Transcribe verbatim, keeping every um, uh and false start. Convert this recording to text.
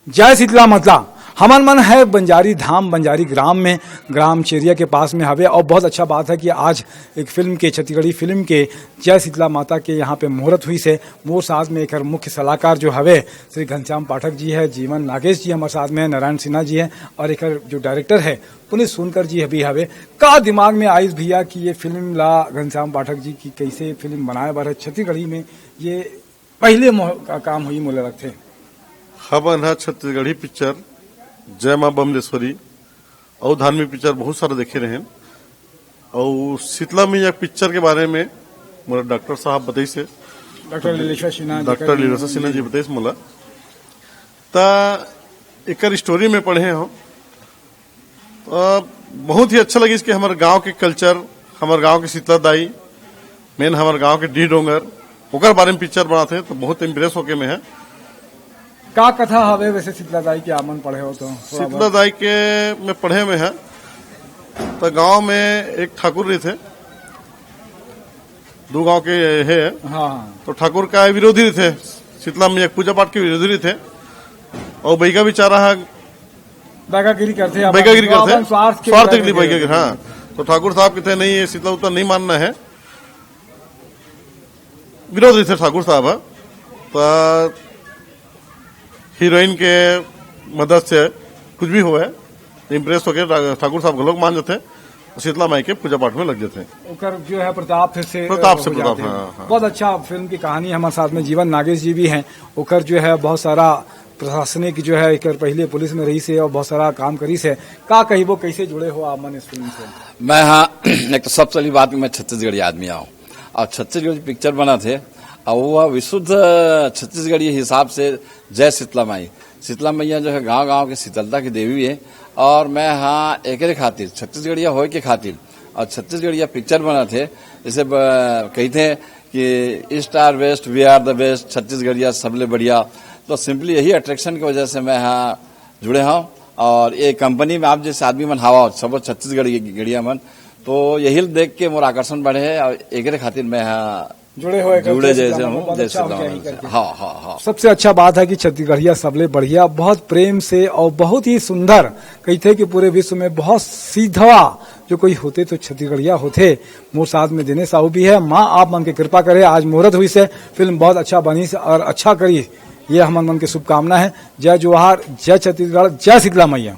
जय शीतला माता। हमन मन है बंजारी धाम, बंजारी ग्राम में, ग्राम चेरिया के पास में हवे। और बहुत अच्छा बात है कि आज एक फिल्म के, छत्तीसगढ़ी फिल्म के जय शीतला माता के यहाँ पे मुहूर्त हुई से। मोर साथ में एकर मुख्य सलाहकार जो हवे, श्री घनश्याम पाठक जी है, जीवन नागेश जी हमारे साथ में है, नारायण सिन्हा जी है, और एकर जो डायरेक्टर है पुनीत सोनकर जी भी हवे। का दिमाग में आइस भैया कि ये फिल्म ला घनश्याम पाठक जी की कैसे फिल्म बनाए बर है छत्तीसगढ़ी में, ये पहले मोह-, का काम हुई मोला लगथे। हमन ह छत्तीसगढ़ी पिक्चर जय माँ बमलेश्वरी अउ धार्मिक पिक्चर बहुत सारा देखे रहेन। अउ शीतला मैया पिक्चर के बारे में मोला डॉक्टर साहब बताइस हे, डॉक्टर लीलेश्वर सिन्हा जी डॉक्टर का लीलेश्वर सिन्हा जी बताइस मोला। त एकर स्टोरी में पढ़े हूँ, तो बहुत ही अच्छा लगिस कि हमर गांव के कल्चर, हमर गांव के शीतला दाई, मेन हमर गांव के डीह डोंगर, ओकर बारे में पिक्चर बनात हे, तो बहुत इम्प्रेस होके मैं है। का कथा हवे वैसे शीतला दाई के, आप मन पढ़े हो तो थोड़ा शीतला बहुत। दाई के मैं पढ़े में है, तो गांव में एक ठाकुर रहिथे, दू गांव के हे, हाँ, हाँ। तो ठाकुर का विरोधी रहिथे, शीतला मैया के पूजा पाठ के विरोधी रहिथे, और बइगा बेचारा ह बैगागिरी करथे, अपन, बैगागिरी जो करथे, अपन स्वार्थ के स्वार्थ के लिए लिए बैगागिरी, हाँ। तो ठाकुर साहब कहते, "नहीं, ये शीतला उत्तरा नहीं मानना है।" विरोध रहिथे ठाकुर साहब ह। तो हीरोइन के मदद से कुछ भी होवे, इम्प्रेस होके रा-, ठाकुर साहब घलोक मान जाथे, शीतला माई के पूजा पाठ में लग जाथे। ओकर जो है प्रताप फिर से, प्रताप अ, से हो प्रताप, जाथे। हाँ, हाँ। बहुत अच्छा फिल्म की कहानी। हमारे साथ में जीवन नागेश जी भी हैं, ओकर जो है बहुत सारा प्रशासनिक जो है, एकर पहले पुलिस में रहिस हे और बहुत सारा काम करिस हे। का कहिबो, कैसे जुड़े हो आप मन इस फिल्म से? मैं हाँ, एक तो सबसे पहली बात कि मैं छत्तीसगढ़ी आदमी आऊँ और छत्तीसगढ़ी पिक्चर बनाथे और वो विशुद्ध छत्तीसगढ़ी हिसाब से जय शीतला माई। शीतला मैया जो है गांव गांव के शीतलता की देवी है और मैं हाँ एकरे खातिर, छत्तीसगढ़िया होए के खातिर और छत्तीसगढ़िया पिक्चर बनाथे, जैसे ब-, कहिथे कि East are best, we are the best, छत्तीसगढ़िया सबले बढ़िया। तो सिंपली यही अट्रैक्शन की वजह से मैं यहाँ जुड़े हूँ और ये कंपनी में आप जैसे आदमी मन हवा, सब छत्तीसगढ़ गढ़िया मन, तो यही देख के मोर आकर्षण बढ़े है और एकरे खातिर मैं यहाँ जुड़े हुए जुड़े जैसे जैसे हम, हूँ, बहुत जैसे अच्छा हो गया हम। ये करके। हाँ, हाँ, हाँ। सबसे अच्छा बात है कि छत्तीसगढ़िया सबले बढ़िया, बहुत प्रेम से और बहुत ही सुंदर, कहिथे कि पूरे विश्व में बहुत सीधवा जो कोई होथे तो छत्तीसगढ़िया होथे। मोर साथ में दिनेश साहू भी है। माँ आप मन के कृपा करे, आज मुहूर्त हुई से, फिल्म बहुत अच्छा बनिस और अच्छा करिस, ये हमन मन के शुभकामना है। जय जोहार, जय छत्तीसगढ़, जय शीतला मैया।